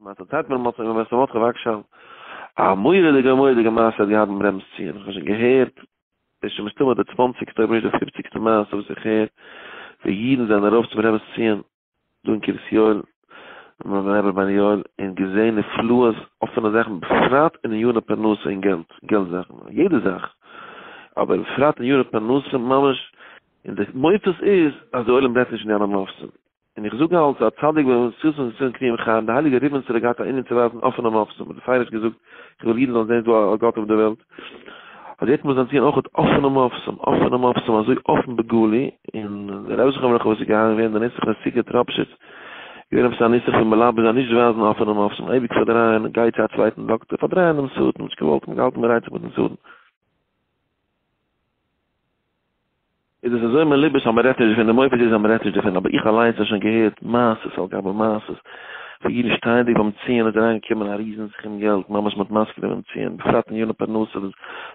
מעשה דערציילט מיר ר' מרדכי וואגשאל א מורא'דיגע מורא'דיגע מעשה האט געהאט ביים רבינ'ס ציון, איך האב שוין געהערט, דאס איז שוין מסתמא די צוואנציגסטע אויב נישט די פופציגסטע מעשה וואס איך הער, ווי אידן זענען ארויף צום רבינ'ס ציון דא אין קרית יואל, ביים רבי רבינו יואל, און געזען נפלאות, אפענע זאכן, בפרט אין עניני פרנסה און געלט, געלט זאכן, יעדע זאך, אבער בפרט אין עניני פרנסה ממש, און די מופת איז אז די עולם רעדט נישט פון די אלע מופתים. און איך זאג אלץ, א צדיק במציאותו נתון קנויים חיים, די הייליגע ריבניצער האט געהאט א ענין צו ווייזן אפענע מופתים, האט בפירוש געזאגט, איך וויל אידן זאלן זען ס'דא א גאט אויף דער וועלט. אז יעצט מוז זיין ציון אויך אפענע מופתים, אפענע מופתים אזוי אפן בגלוי, און דער רבי זכרונו לברכה וואס איז געהאנגען געווען די נוסח פון סיגוט ראפשיץ, געווען עפעס א נוסח פון מלבש זיין נישט ווייזן אפענע מופתים, אייביג פארדרייען, גיי צו א צווייטן דאקטער, פארדרייען דעם שטן, נישט געוואלט, געהאלטן מ'רייצט זיך מיטן שטן. איז עס אזוי מלובש אז מ'רעדט נישט דערפון, די מופת איז אז מ'רעדט נישט דערפון, אבער איך אליינס האב שוין געהערט מעשות על גבי מעשות, פון אידן שטייענדיג ביים ציון איז אריין געקומען א ריזן סכום געלט, ממש מ'האט מזכיר געווען ביים ציון, בפרט אין יארן פרנסה, וואס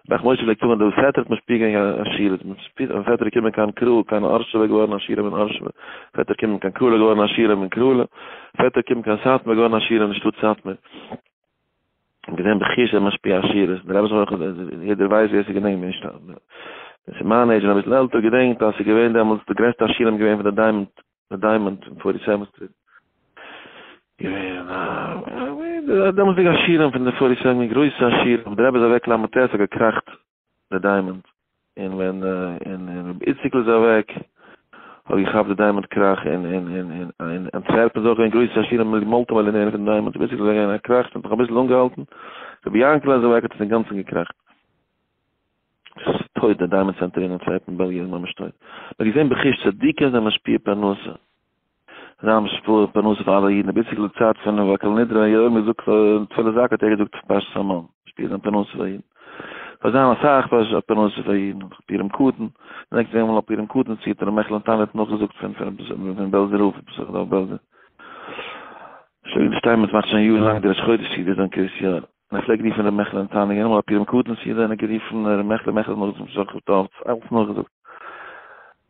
ברך משה פלעגט זאגן אז דער פעטער האט משפיע געווען עשירות, ווען פעטער איז געקומען קיין קראל, קיין ארשעווע געווארן עשירים אין ארשעווע, פעטער געקומען קיין קראלע געווארן עשירים אין קראלע, פעטער געקומען קיין סאטמאר געווארן עשירים אין שטאט סאטמאר. און געזען בחוש ער משפיע עשירות, דער רבי זכרונו לברכה, יעדער ווייסט ווער ס'געדענקט מיר נישט, ווער ס'איז מיין עידזש און אביסל עלטער געדענקט אז ס'איז געווען דעמאלטס די גרעסטע עשירים געווען פון די דיימאנד, די דיימאנד פון forty seven street, געווען א דעמאלטסדיגע עשירים פון די forty seven גרויסע עשירים, דער רבי איז אוועק ל"ט האט געקראכט די דיימאנד, און ווען און רבי איציקל איז אוועק האט געכאפט די דיימאנד קראך און און און און אין אנטווערפן איז אויך געווען גרויסע עשירים מיט מולטי מיליאנערן פון דיימאנד, רבי איציקל איז אוועק געגאנגען א קראך ס'האט נאך אביסל אנגעהאלטן, רבי יענקל איז אוועק האט עס אינגאנצן געקראכט. ס'איז טויט די דיימאנד center אין אנטווערפן בעלגיע איז ממש טויט. מ'האט געזען בחוש צדיקים זענען משפיע פרנסה. זיין משפיע פרנסה פאר אלע אידן, רבי איציקל די צייט פון וכל נדרי יום געזאגט תפילת זכאי האט ער געזאגט פרשת המן, משפיע זיין פרנסה פאר אידן. פאר זיין אסאך פרנסה פאר אידן, פורים קטן, געדענקסט ווען אמאל א פורים קטן סידור ר' מעכל נתן האט נאכגעזאגט פון פון בעלזער רב, פסח דוב בעלזער. שלמה שטיינמעץ מאכט שוין יארן לאנג די ראש חודש סעודות אין קרית יואל. און ער פלעגט רופן ר' מעכל נתן, געווען אמאל א פורים קטן סעודה און ער האט גערופן ר' מעכל, ר' מעכל האט נאכגעזאגט פסח דוב, אלץ נאכגעזאגט.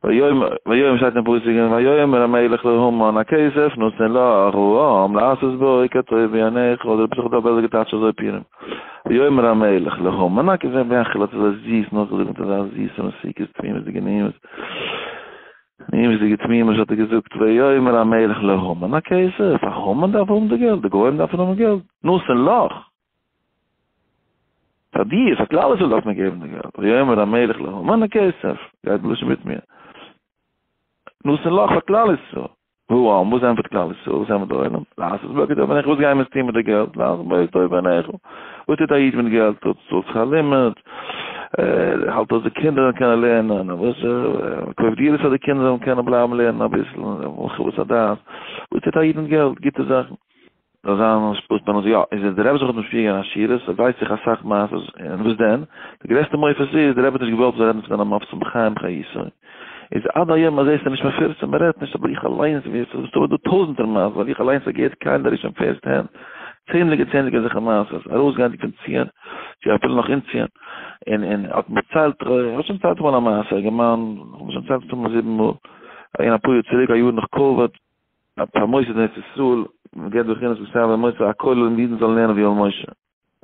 ויאמר, ויאמר שטייט אין פסוק, און ויאמר המלך להמן הכסף נתון לך העם לעשות בו כטוב בעיניך, האט רבי יששכר דוב בעלזער געטייטשט אזוי פורים, ויאמר המלך להמן הכסף, רבי מעכל האט אזוי זיס נאכגעזאגט מיט אזא זיסע מתיקות תמימות'דיגע נעימות, נעימות'דיגע תמימות האט ער געזאגט, ויאמר המלך להמן הכסף, א המן דארף האבן די געלט, די גוים דארפן האבן געלט, נתון לך. פאר דיר, פאר כלל ישראל דארף מען געבן די געלט, ויאמר המלך להמן הכסף, גייט בלשון מיט מיר, נתון לך פאר כלל ישראל, והעם, וואס ענטפערט כלל ישראל, וואס ענטפערט די עולם, לעשות בו כטוב בעיניך, וואס גייען מיר טון מיט די געלט, לעשות בו כטוב בעיניך, וואס טוט א איד מיט געלט, טוט צאלט שכר לימוד, האלט אויס די קינדער זאלן קענען לערנען, וואס קויפט דירות פאר די קינדער זאלן קענען בלייבן לערנען אביסל, הרחבת הדעת, וואס טוט א איד מיט געלט, גוטע זאכן. זאל זיין א שפאס ביי אונז, יא, איז דער רבי זיך האט משפיע געווען עשירות, ווייס איך אסאך מעשות, און וואס דען? די גרעסטע מופת איז, דער רבי האט נישט געוואלט מ'זאל רעדן פון זיינע מופתים בחיים חיותו, איז עד היום הזה איז נישט מפורסם, מ'רעדט נישט, אבער איך אליינס ווייס, עס איז מסתמא דא טויזענטער מעשות, ווייל איך אליינס האב געהערט קיינער נישט אין first hand, צענדליגע צענדליגע אזעלכע מעשות, ארויסגייענדיג פון ציון, צו אפילו נאך אין ציון, און און האט מיר דערציילט, איך האב שוין דערציילט אמאל א מעשה, א אינגערמאן, איך האב שוין דערציילט מסתמא זיבן מאל, אין אפאר יאר צוריק, א יאר נאך קאוויד, א מוסד אין ארץ ישראל, מען געבט בחינות מסתבר מוסד א כולל און אידן זאלן לערנען ויואל משה,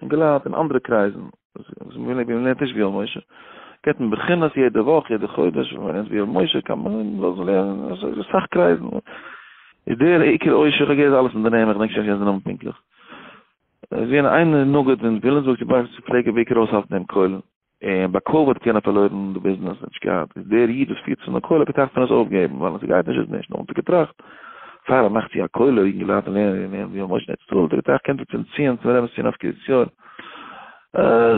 אינגעלייט אין אנדערע קרייזן, וואס מען לערנט נישט ויואל משה, געבט מען בחינות יעדע וואך, יעדע חודש, ווען מען לערנט ויואל משה קען מען זאל לערנען אסאך קרייזן, איז דער עיקר עושר, איך האב געהערט אלעס אין די נעמען, איך דענק שוין נישט די נאמען פונקטליך, איז געווען איין נגיד אין וויליאמסבורג צו בארג פלעג ער בעיקר אויסהאלטן דעם כולל. און ביי קאוויד האט יענער פארלוירן די ביזנעס און נישט געהאט, איז דער איד וואס פירט צו די כולל האט געטראכט פון עס אויפגעבן, ווייל אז ס'גייט נישט איז נישט, נאר האט ער געטראכט, פאר ער מאכט צו א כולל אינגעלייט און לערנען און ווי משה נעצט האט ער געטראכט קען ער צום ציון צום רבינ'ס ציון אויף קרית יואל,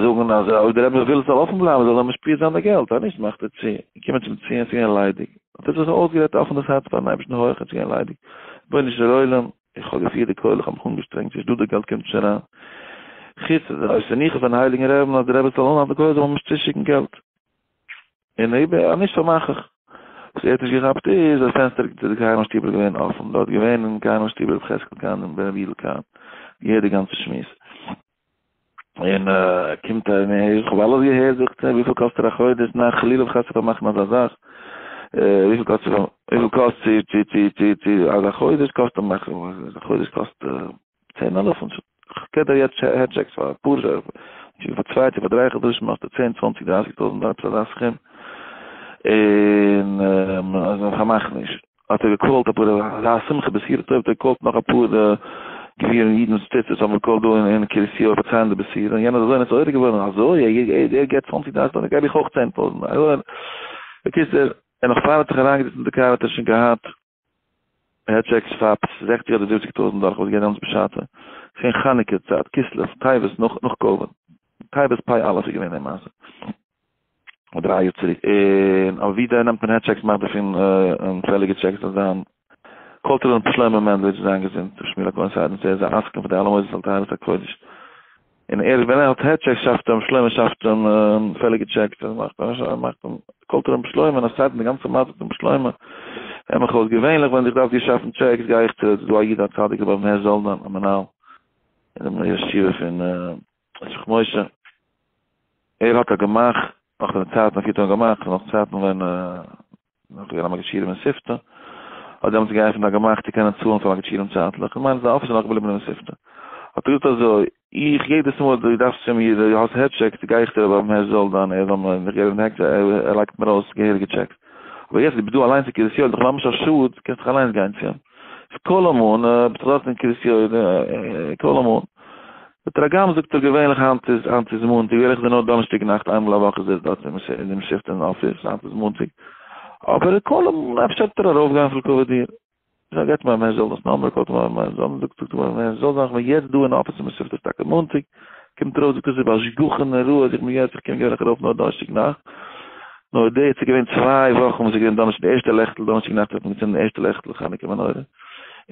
זאגן אז אויב דער רבי וויל עס זאל אפן בלייבן זאל ער משפיע זיין די געלט, אז נישט מאכט ער צו, געקומען צום ציון ס'איז געווען ליידיג, האט ער זיך אויסגערעדט אפן דאס הארץ פארן אייבערשטן הויך און ס'איז געווען ליידיג, רבונו של עולם, איך האב געפירט די כולל, איך האב מיך אנגעשטרענגט, ס'נישט דא די געלט קומט נישט אריין. חוץ די אויסערניכע פון הייליגן רעבן אז די רבי זאל אנהאלטן די כולל זאל מען נישט צושיקן געלט. און אויב אז נישט פארמאך איך. וואס ער האט נישט געכאפט איז אז פענסטער צו די כהנים שטיבל איז געווען אפן, דארט געווען אין כהנים שטיבל רבי חזקאל קאהן און רבי יודל קאהן, געהערט די גאנצע שמועס. און קומט ער און איך האב אלעס געהערט זאגט ער וויפיל קאסט ער א חודש ניין חלילה וחס צו פארמאכן אזא זאך וויפיל קאסט וויפיל קאסט צו צו צו צו צו אזא חודש קאסט א חודש קאסט. צען אלפים, כ'געב דיר יעצט העד טשעקס פאר אפאר, פאר צוויי צו פאר דריי חדשים מאכסטו צען צוואנציג דרייסיג טויזענט דאלער עפעס אזא סכום, און כ'מאך נישט. האט ער געקאלט אפאר אזא שמחה בשורה טובה האט ער געקאלט נאך אפאר גבירים אידן וואס שטיצערס האבן געקאלט דא אין קרית יואל פארציילן די בשורה און יענער איז אזוי נתעורר געווארן אזוי ער געבט צוואנציג דרייסיג טויזענט געב איך אויך צען טויזענט בקיצור און נאך פאר ער האט זיך אריינגעזעצט אין די קאר האט ער שוין געהאט העד טשעקס פאר עפעס זעכציג אדער זיבעציג טויזענט דאלער וואס געווען דעמאלטס בשעתו ס'געווען חנוכה צייט כסלו טבת נאך נאך קאוויד טבת פ' אלף איז געווען די מעשה. דריי יאר צוריק און אויף ווי דער נעמט מען העד טשעקס מאכט דערפון פעליגע טשעקס זאל זיין קאלט ער אן שלמה מענדלאוויטש זיין געזונט שמואל הכהן סיידן צו ער איז א עסקן פאר די אלע מוסדות על טהרת הקודש און ער ווען ער האט העד טשעקס שאפט אים שלמה שאפט אים פעליגע טשעקס ער מאכט ער מאכט אים קאלט ער אים שלמה און ער סיידן די גאנצע מצב צום שלמה הער מיך אויס געווענליך ווען איך דארף דיר שאפן טשעקס גיי איך צו דא א איד א צדיק רבי אברהם הערש זאלדאן א מנהל אין די ישיבה פון ישמח משה ער האט א גמח, נאך פון די צייטן אויף יתרון גמח, נאך צייטן ווען נאך געווען א מגיד שיעורים אין סיפתא, האט דעמאלטס געעפנט א גמח צו קענען צאלן פאר מגיד שיעורים צייטליך, איך מיין אז די אפיס איז נאך געבליבן אין סיפתא. האט ער געזאגט אזוי, איך יעדעס מאל דו דארפסט פון מיר, דו האסט העד טשעקס, גיי איך צו רבי אברהם הערש זאלדאן, ער זאל מיר, איך געב אים די העד, ער לייגט מיר אויס געהעריגע טשעקס. אבער יעצט דו ביסט דא אליינס אין קרית יואל, איז דאך ממש א שאד, קענסט דאך אליינס גיין צו אים. קאל אים אן, ביסט דאך דארט אין קרית יואל, קאל אים אן. זאגט ער הגם זאגט ער געווענליך היינט איז היינט איז מאנטאג געווענליך איז ער נאר דאנערשטאג נאכט איינמאל א וואך איז ער דארט אין דעם שיפט אין אפיס היינט איז מאנטאג אבער קאל אים אפשר וועט ער ארויף גיין פון לכבוד דיר זאג געט מיר מער זאל דאס נאמבער קאלט מיר מער זאל זאגט זאגט מיר מער זאל זיין כ'בין יעצט דא אין אפיס אין שיפט איז טאקע מאנטאג קומט ארויף זאגט ער ס'איז בהשגחה נוראה אז איך בין יעצט איך קום געווענליך ארויף נאר דאנערשטאג נאכט נאר די ס'איז געווען צוויי וואכן וואס איז געווען דאנערשטאג די ערשטע לעכטל דאנערשטאג נאכט האט מען געצינדן די ערשטע לעכטל חנוכה מנורה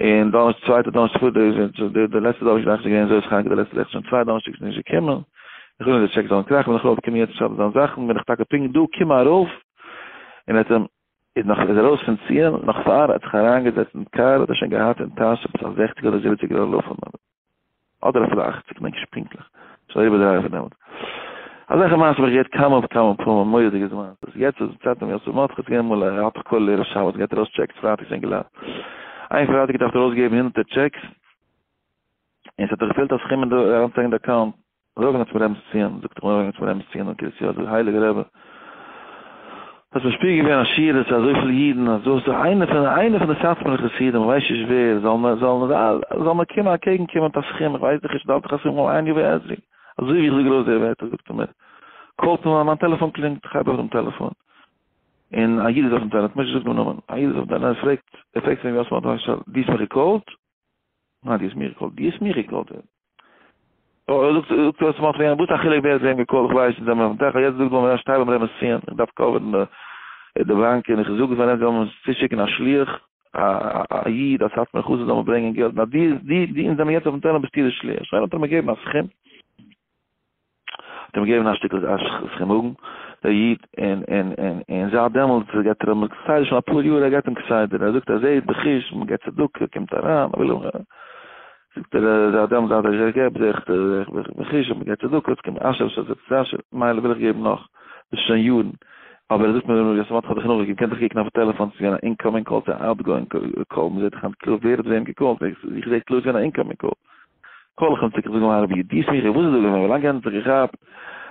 און דאנערשטאג צווייטע דאנערשטאג פאר די די לעצטע דאנערשטאג נאכט איז געווען זאת חנוכה די לעצטע לעכטל שוין צוויי דאנערשטאגס איז נישט געקומען איך וויל נישט די טשעקס זאלן קראכן בין איך ארויף געקומען יעצט שרייבן זיין זאכן בין איך טאקע פונקט דא קום ארויף און ער האט אים איז נאך איז ארויס פון ציון נאך פאר ער האט זיך אריינגעזעצט אין קאר האט ער שוין געהאט אין טאש עפעס א זעכציג אדער זיבעציג אלפים. אדער אפילו אכציג, כ'דענק נישט פונקטליך, שוין אריבער דריי יאר פון דעמאלטס. אזעלכע מעשות האב איך געהערט כמה וכמה פעמים, מורא'דיגע מעשות. יעצט איז די צייט פון יוסף מרדכי, ס'איז געווען אמאל א האט כולל ערב שבת, געבט ארויס טשעקס פרייטאג שוין געלאזט. איין פרייטאג געדארפט ארויסגעבן הונדערטער טשעקס, און ס'האט זיך געפעלט א סכום אין די אריינצולייגן די אקאונט. ארויפגעגאנגען צום רבינ'ס ציון, זאגט איך בין ארויפגעגאנגען צום רבינ'ס ציון אין קרית יואל, זאגט הייליגער רבי, האסט משפיע געווען עשירות צו אזויפיל אידן, אז דו האסט דאך איינער פון איינער פון די סאטמארע חסידים, איך ווייס נישט ווער, זאל מיר זאל זאל מיר קומען אקעגן קומען מיט א סכום, איך ווייס דאך נישט, דארף דאך א סכום, אל עיני ועזרי, אזוי ווי איך זאג ארויס די ווערטער, זאגט ער מיר, קאלט מיר, מיין טעלעפאן קלינגט, איך הייב אויף דעם טעלעפאן, און א איד איז אויפן טעלעפאן, איך מוז נישט זאגן דעם נאמען, א איד איז אויפן טעלעפאן, ער פרעגט, ער פרעגט פון ווי האסט מיר דו האסט מיך געקאלט? ניין, דו האסט מיר געקאלט, דו האסט מיך געקאלט. זאגט זאגט יוסף מרדכי וואס א חילוק ווער האט וועם געקאלט איך ווייס נישט זיי האבן דאך יעצט זאגט מען שטיי ביים רבינ'ס ציון איך דארף קאווערן די באנק און איך זאג פאר אים זאל מען צושיקן א שליח א א איד א סאטמאר חסיד זאל מען ברענגען געלט נאר די די די אונז זעמיר יעצט אויפן טעלער ביסטו די שליח שוין האט ער מיר געגעבן א סכום. האט אים געגעבן א שטיקל סכום הגון, דער איד, און און און און זייט דעמאלטס געבט ער אים כסדר שוין אפאר יאר ער געבט אים כסדר, ער זאגט ער זעט בחוש מען געבט צדקה קומט אריין וויל אים זאגט ער זייט דעמאלטס זייט איך געב זע איך בחוש מען געבט צדקה עס קומט אשר אשר זעט אשר מילא וויל איך געבן נאך, דאס איז שוין יארן, אבער ער זאגט מיר יוסף מרדכי האט דיך נאכגעגעבן קען דיך קוקן אויפן טעלעפאן ס'איז געווען א incoming call צו א outgoing call, מען זעט דאך היינט קלאר ווער האט וועם געקאלט, איך זע קלאר ס'איז געווען א incoming call. קאל איך אים צוריק, איך זאג אים הרב איד, דו האסט מיך, וואס איז דא געווען, ווילאנג ער האט זיך געכאפט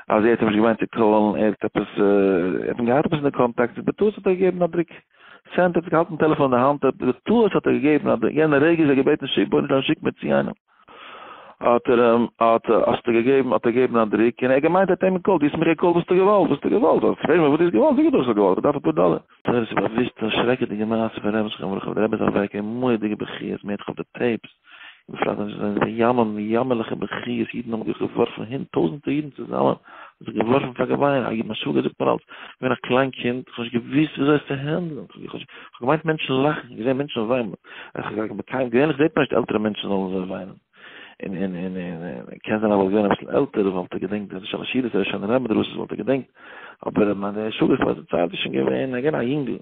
אז ער האט אים נישט געמיינט צו קאלן, ער האט עפעס, ער האט אים געהאט עפעס אין די קאנטאקטס, בטעות האט ער געגעבן א דריק send, ער האט געהאלטן טעלעפאן אין די האנט, בטעות האט ער געגעבן א דריק, יענע רגע איז ער געבעטן שיק, בוני שלום שיק מיר צו איינעם, האט ער אים, האט, האסטו געגעבן, האט ער געגעבן א דריק, און ער האט געמיינט ער האט אים געקאלט, דו האסט מיך געקאלט, וואס האסטו געוואלט, וואס האסטו געוואלט, פרעג מיך וואס דו האסט געוואלט, זאג איך דיר וואס איך האב געוואלט, איך דארף אפאר דאלער. דאס איז באוויסט א שרעקעדיגע מעשה פון רבי זכרונו לברכה, דער רבי איז אוועק אין מורא'דיגע בכיות, מען הערט דאך אויף די tapes, ובפרט ווען זיי זענען ימים יאמערליכע בכיות, אידן האבן זיך געווארפן הינט, טויזענטער אידן צוזאמען האבן זיך געווארפן פאר געוויין, א איד מיין שוואגער זאגט מיר אלץ, איך בין א קליין קינד, איך האב נישט געוואוסט וויאזוי עס צו הענדלען, איך האב געמיינט מענטשן לאכן, געזען מענטשן וויינען, געווענליך זעט מען נישט עלטערע מענטשן זאלן אזוי וויינען. און און און און קען זיין ער וואלט געווען אביסל עלטער וואלט ער געדענקט די שלש סעודות הושענא רבה דרשות וואלט ער געדענקט אבער מיין דער שוואגער פאר די צייט איז שוין געווען ער געווען א יונגל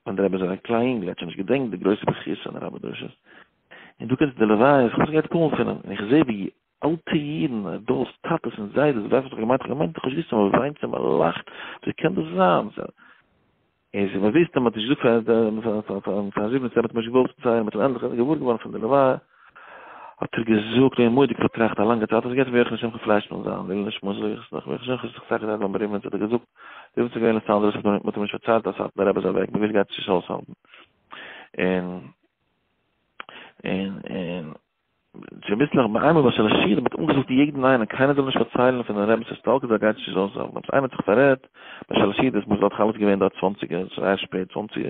ווען דער רבי איז געווען א קליין יונגל ער האט שוין נישט געדענקט די גרויסע בכיות הושענא רבה דרשות און דא קומט די לוויה איך האב זיך געהערט קאלן פון אים און איך זעה ווי אלטע אידן adults טאטעס און זיידעס ווארפן זיך געמיינט איך געמיינט איך האב נישט געוואוסט אז מען וויינט און מען לאכט ווי קען דאס זיין און ס'איז באוויסט אז מ'האט נישט געזאגט פאר פאר זיבן צו מ'האט נישט געוואלט פארציילן, מ'האט אים ענדליך געוואר געווארן פון די לוויה. האט ער געזאגט און מורא'דיג פארטראכט א לאנגע צייט, האט ער געהערט רבי יוחנן שמחה פליישמאן זיין לעילוי נשמתו זאג איך עס נאך, רבי יוחנן שמחה האט זיך אסאך געדרייט ביים ריבניץ האט ער געזאגט, די ריבניץ איז געווען אין לאס אנדזשעלעס האט מען אים נישט פארציילט אז סאטמאר רבי איז אוועק, מ'וויל גייט עס נישט אויסהאלטן, און און און צוביסלעך ביי איינמאל ביי שלש סעודות מ'האט אנגעזאגט יעדן איינעם קיינער זאל נישט פארציילן פון דעם רבינ'ס הסתלקות ווייל גייט עס נישט אויסהאלטן, עפעס איינער האט זיך פאררעדט ביי שלש סעודות מ'איז דארט אלעס געווען דארט צוואנציג זייער שפעט צוואנציג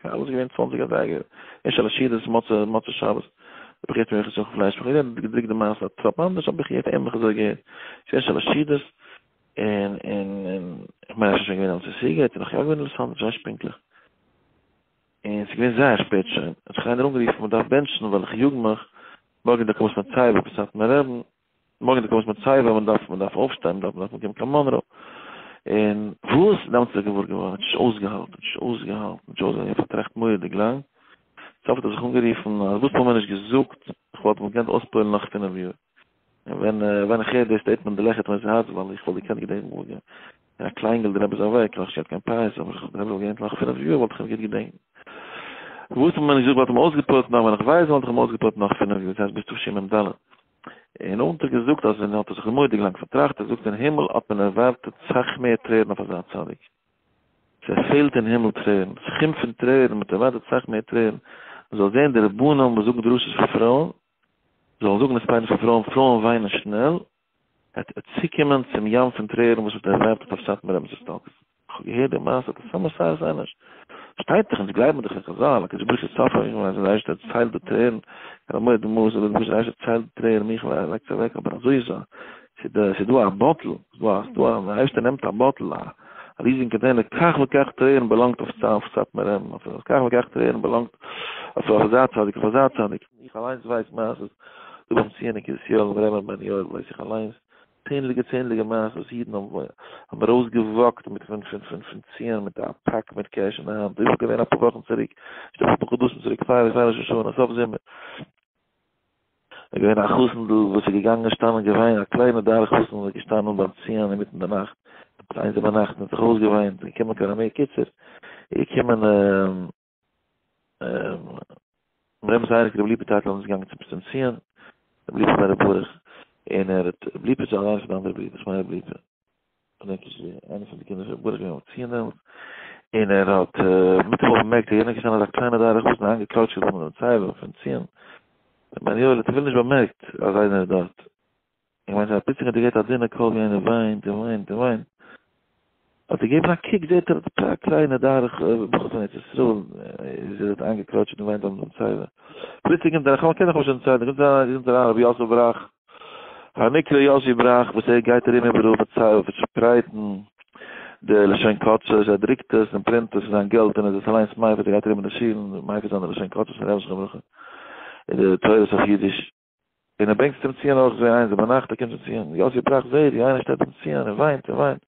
אלעס געווען צוואנציג אזייגער און שלש סעודות מוצאי מוצאי שבת האב איך געהערט פון יוחס שמחה פלייש איך האב געזען געדרוקט די מעשה א טראפ אנדערש האב איך געהערט ענליך אזוי געהערט ס'איז געווען שלש סעודות און און און איך מיין אז ס'איז שוין געווען אלס סיגעט און נאך יא געווען אין לאס אנדזשעלעס כ'ווייס נישט פונקטליך און ס'איז געווען זייער שפעט שוין האט זיך איינער אנגערופן מ'דארף בענטשן ווייל איך יאג מיך מארגן די הקמת מצבה פון סאטמאר רבי'ן מארגן די הקמת מצבה, מען דארף, מען דארף אויפשטיין, מען דארף, מען דארף אנקומען קיין מאנרא. און וואס? דעמאלטס איז ער געוואר געווארן, האט נישט אויסגעהאלטן, האט נישט אויסגעהאלטן, נישט אויסגעהאלטן, פארטראכט מורא'דיג לאנג. סוף האט ער זיך אנגערופן, אז וואס האט מען נישט געזאגט, איך וואלט אים געקענט אויספועל'ן נאך פינף יאר. און ווען, ווען איך הער די statement לעכערט מיר ס'הארץ, ווייל איך וואלט געקענט געדענקען, ווען א קליינגעלט דער רבי איז אוועק, נאך נישט געהאט קיין פייס, אבער איך דער רבי וואלט געדענקט נאך פינף יאר וואלט איך אים גוט געדענקט. וואס האט מען נישט געזאגט וואלט אים אויסגעפועל'ט נאך, ווען איך ווייס וואלט איך אים אויסגעפועל'ט נאך פינף יאר, דאס הייסט ביז תשמ ד. און נאכדעם האט ער געזאגט אז ווען האט ער זיך מורא'דיג לאנג פארטראכט, ער זאגט אין הימל האט מען ערווארטעט סאך מער טרערן אויף אזא צדיק. ס'פעלט אין הימל טרערן, סכום פון טרערן, מ'האט ערווארטעט סאך מער טרערן, מ'זאל זען די רבנים וואס זאגן דרשות פאר פרויען, זאלן זאגן הספדים פאר פרויען, פרויען וויינען שנעל, עט עט צוקומען צום ים פון טרערן וואס האט ערווארטעט אויף סאטמאר רבינ'ס הסתלקות. כ'האב געהערט די מעשה, די סאמע סארס אנוש. שטייט דאך, אונז גלייבן דאך אין חזל, הקדוש ברוך הוא סופר, איך מיין אז דער אייבערשטער ציילט די טרערן, כעין המועד דמעות, אדער דער אייבערשטער ציילט די טרערן, מיך לייגט עס אוועק, אבער אזוי איז א, ס'איז דא א bottle, ס'איז דא א, ס'איז דא א, דער אייבערשטער נעמט א bottle, א ריזיגן container, כך וכך טרערן באלאנגט אויף סאטמאר רבי'ן, אויף כך וכך טרערן באלאנגט אויף אזא צדיק, אויף אזא צדיק. איך אליינס ווייס מעשות, דא ביים ציון אין קרית יואל, ביים רבי'ן ביים יואל ווייס איך אליינס, צענדליגע צענדליגע מעשות וואס אידן האבן האבן ארויסגעוואקט מיט פון פון פון פון ציון מיט א פאק מיט cash אין די האנט, דאס איז געווען אפאר וואכן צוריק, נישט אפאר חדשים צוריק, פאר פאר ראש השנה, סוף זומער. איז געווען א חתן'דל וואס איז געגאנגען געשטאנען געוויינט, א קליינע דארע חתן איז געשטאנען ביים ציון אינמיטן די נאכט, עפעס איינס ביינאכט, און האט זיך אויסגעוויינט, איז געקומען קיין אמעריקע, קיצור, איז געקומען ר' זייער רבי ליפא טייטלבוים איז געגאנגען צום ציון, רבי ליפא בן ר' ברוך, און ער האט, רבי ליפא איז אליינס פון די אנדערע ברידער, איך מיין רבי ליפא, געדענק נישט ווער, איינער פון די קינדער פון ר' ברוך געווען ביים ציון דעמאלטס, און ער האט מיטאמאל באמערקט אז יענער איז געשטאנען אזא קליינע דארע חתן איינגעקלאטשעט ביים ציון פון ציון, רבי יואל האט אפילו נישט באמערקט אז איינער איז דארט. איך מיין אז פלוצלינג האט ער געהערט א דינע קול ווי איינער וויינט און וויינט און וויינט, האט ער געגעבן א קוק זעהט ער א קליינע דארע בחור פון ארץ ישראל איז ער האט איינגעקלאטשט און וויינט אויף דעם צילה, פלוצלינג קומט אריין, כ'קען נאך נישט דעם צילה, קומט אריין קומט אריין רבי יוסף בראך, הנקרא יוסי בראך, וואס ער גייט ארום איבעראל פארשפרייטן די לשון קודש, ער דרוקט עס און פרינט עס פון זיין געלט און איז עס אליינס מפיץ, ער גייט ארום אין די שולן מפיץ זיין די לשון קודש פון רבי זכרונו לברכה, און די תורות אויף אידיש. און ער ברענגט עס צום ציון אויך זעה איינס ביינאכט ער קומט צום ציון יוסי בראך זעהט ווי איינער שטייט ביים ציון און וויינט און וויינט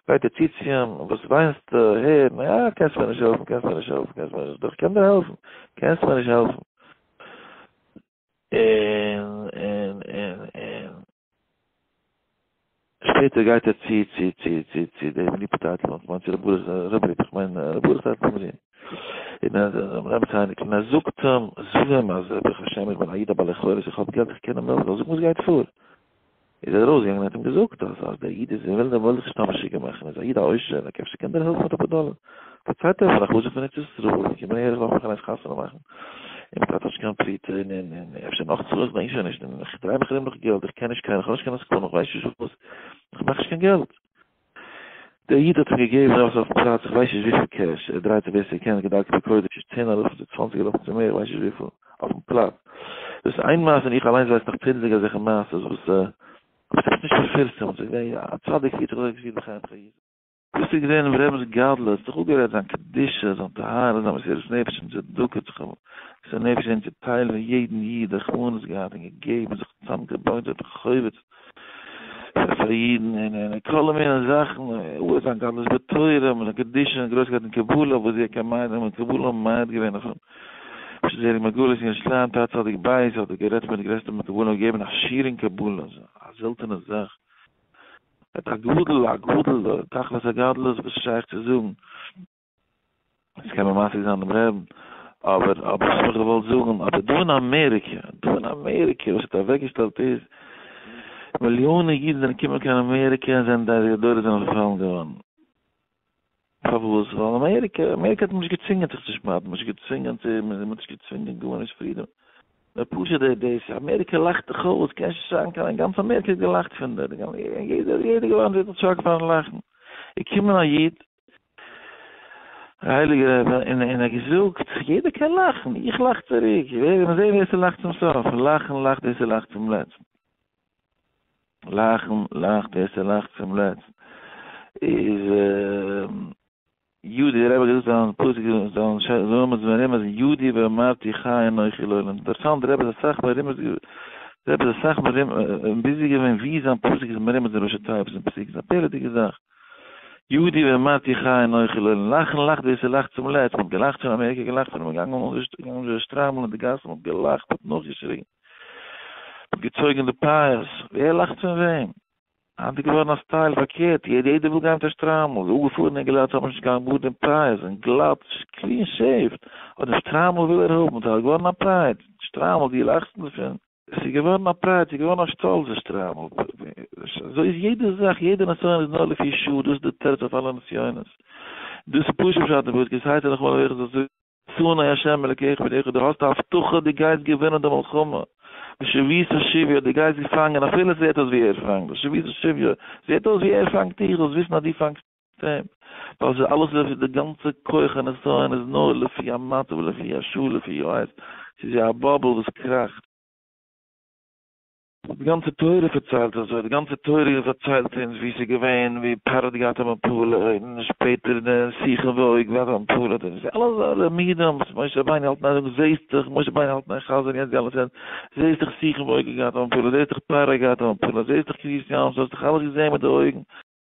גייט ער צו צו אים וואס וויינסטו הער יא קענסט מיר נישט העלפן קענסט מיר נישט העלפן קענסט מיר נישט דאך קען דיר העלפן קענסט מיר נישט העלפן און און און און שפעטער גייט ער צו צו צו צו צו דעם ליפא טייטלבוים, כ'מיין צו ר' ברוך ר' ליפא, כ'מיין ר' ברוך טייטלבוים זון, און ער דעם רבינ'ס אייניקל, און ער זאגט אים, זאג אים אז ברוך השם איך בין א איד א בעל יכולת, איך האב געלט איך קען אים העלפן, זאל זאגן וואס גייט פאר. איז ער ארויסגעגאנגען און האט אים געזאגט אז אז דער איד איז וויל וויל זיך נישט סתם משוגע מאכן, איז א איד א עושר, און אפשר קען דער העלפן מיט אפאר דאלער. פארציילט ער פון א חסיד פון ארץ ישראל, געקומען אהער איך דארף מיך אליינס חתונה מאכן, און מיין טאטע האט נישט קיין פרוטה, און און און אפשר נאך צרות, געדענק שוין נישט, און איך דריי מיך ארום נאך געלט, איך קען נישט קיינעם, איך האב נישט קיין עסקנים, איך ווייס נישט וואס, איך מאך נישט קיין געלט. דער איד האט אים געגעבן אויף אויפן פלאץ, איך ווייס נישט וויפיל cash, ער דרייט זיך ווער ס'קען, כדרכו בקודש, צען אלפים צו צוואנציג אלפים צו מער, איך ווייס נישט וויפיל, אויפן פלאץ. דאס איז איין מעשה, און איך אליינס ווייס נאך צענדליגע אזעלכע מעשות וואס וואס איז נישט מפורסם, א צדיק פירט זיך אזוי ווי בחיים חיותו. דאס איז געווען דעם רבינ'ס גדלות, זיך אפגערעדט זיין קדושה, זיין טהרה, זיין מסירות נפש און צדקה, זיך מוסר נפש געווען צו טיילן פון יעדן איד, רחמנות געהאט און געגעבן, זיך צוזאמגעבויט די חובות פאר אידן און און כל מיני זאכן, אויך זיין גדלות בתורה, מיט זיין קדושה און גרויסקייט אין קבלה, וואס זי קען מעיד זיין, קבלה האבן מעיד געווען אויף אים, פשוט זעהן מגולת אין ירושלים, תצדיק בית, האט ער גערעדט מיט די גרעסטע מקובלים און געגעבן א שיעור אין קבלה, א זעלטענע זאך. א גדול, א גדול, תכלית הגדלות וואס איז שייך צו זאגן. עס קען מען משיג זיין דעם רעבן. אבער אבער וואס האב איך געוואלט זאגן, אבער דא אין אמעריקע, דא אין אמעריקע וואס האט אוועקגעשטעלט איז, מיליאנען אידן זענען געקומען קיין אמעריקע און זענען די דורות זענען פארפאלן געווארן. פארוואס? ווייל אמעריקע, אמעריקע האט מען נישט געצווינגען זיך צו שמד'ן, מען האט נישט געצווינגען צו, מען האט נישט געצווינגען גארנישט, freedom. נאר פשוט די דאס, אמעריקע לאכט דיך אויס, קענסט נישט זיין קיין, גאנץ אמעריקע האט געלאכט פון דיר, יעדער יעדער געווארן little shocked פארן לאכן. געקומען א איד, דער הייליגער רבי, און און ער האט געזאגט, יעדער קען לאכן, איך לאך צוריק, ווער מיר זעהן ווער ס'לאכט צום סוף, לאכן לאכט ווער ס'לאכט צום לעצטן. לאכן לאכט ווער ס'לאכט צום לעצטן. איז יהודי, דער רבי האט געזאגט זיין פסוק זיין זאל מרומז יהודי ואמרתי חי אנכי לעולם. אינטערעסאנט, דער רבי איז אסאך מרומז, דער רבי איז אסאך busy געווען ווי זיין פסוק איז מרומז אין ראשי תיבות אין פסוק, איז א פלא'דיגע זאך. יהודי ואמרתי חי אנכי לעולם. לאכן לאכט ווער ס'לאכט צום לעצט, מ'האט געלאכט פון אמעריקע, געלאכט פון געגאנגען אן די שטריימל אין די גאסן, מ'האט געלאכט, מ'האט נאכגעשריגן, מ'האט געצויגן די פאות, ווער לאכט פון וועם? היינט איז געווארן א style פארקערט, יעדער יעדער וויל גיין מיט א שטריימל, די אפגעפארענע אינגעלייט האבן נישט קיין בארד און פאות, זענען גלאט, clean shaved, אבער דעם שטריימל וויל ער האבן, ס'איז געווארן א pride, שטריימל, דו לאכסט דערפון? עס איז געווארן א pride, עס איז געווארן א שטאלץ די שטריימל, אזוי איז יעדע זאך, יעדע נסיון איז נאר לפי שעה, דאס איז די תירוץ אויף אלע נסיונות, דאס איז פשוט פשט אין פסוק, עס הייסט נאכאמאל אויך זאלסט זאגן, שונא השם אלקיך בדרך, דו האסט א הבטחה דו גייסט געווינען די מלחמה, ושבית שביו, דו גייסט געפאנגען, אפילו עס זעט אויס ווי ער פאנגט, ושבית שביו, זעט אויס ווי ער פאנגט דיך, זאלסט וויסן אז דו פאנגסט אים, ווייל עס איז אלעס לפי, די גאנצע כח הנסיון איז נאר לפי המצב ולפי השעה לפי העת, ס'איז ווי א bubble וואס קראכט. די גאנצע תורה פארציילט אזוי, די גאנצע תורה פארציילט אונז ווי ס'איז געווען, ווי פרעה האט געהאט א מפלה, און שפעטער די סיחון ועוג געהאט א מפלה, דאס איז אלעס לימודים וואס משה רבינו האלט אין זאגן, זעהסט דאך, משה רבינו האלט אין חזר'ן יעצט די אלע צייט, זעהסט דאך סיחון ועוג האט געהאט א מפלה, זעהסט דאך פרעה האט געהאט א מפלה, זעהסט דאך קריעת ים סוף, האסט דאך אלעס געזעהן מיט די אויגן.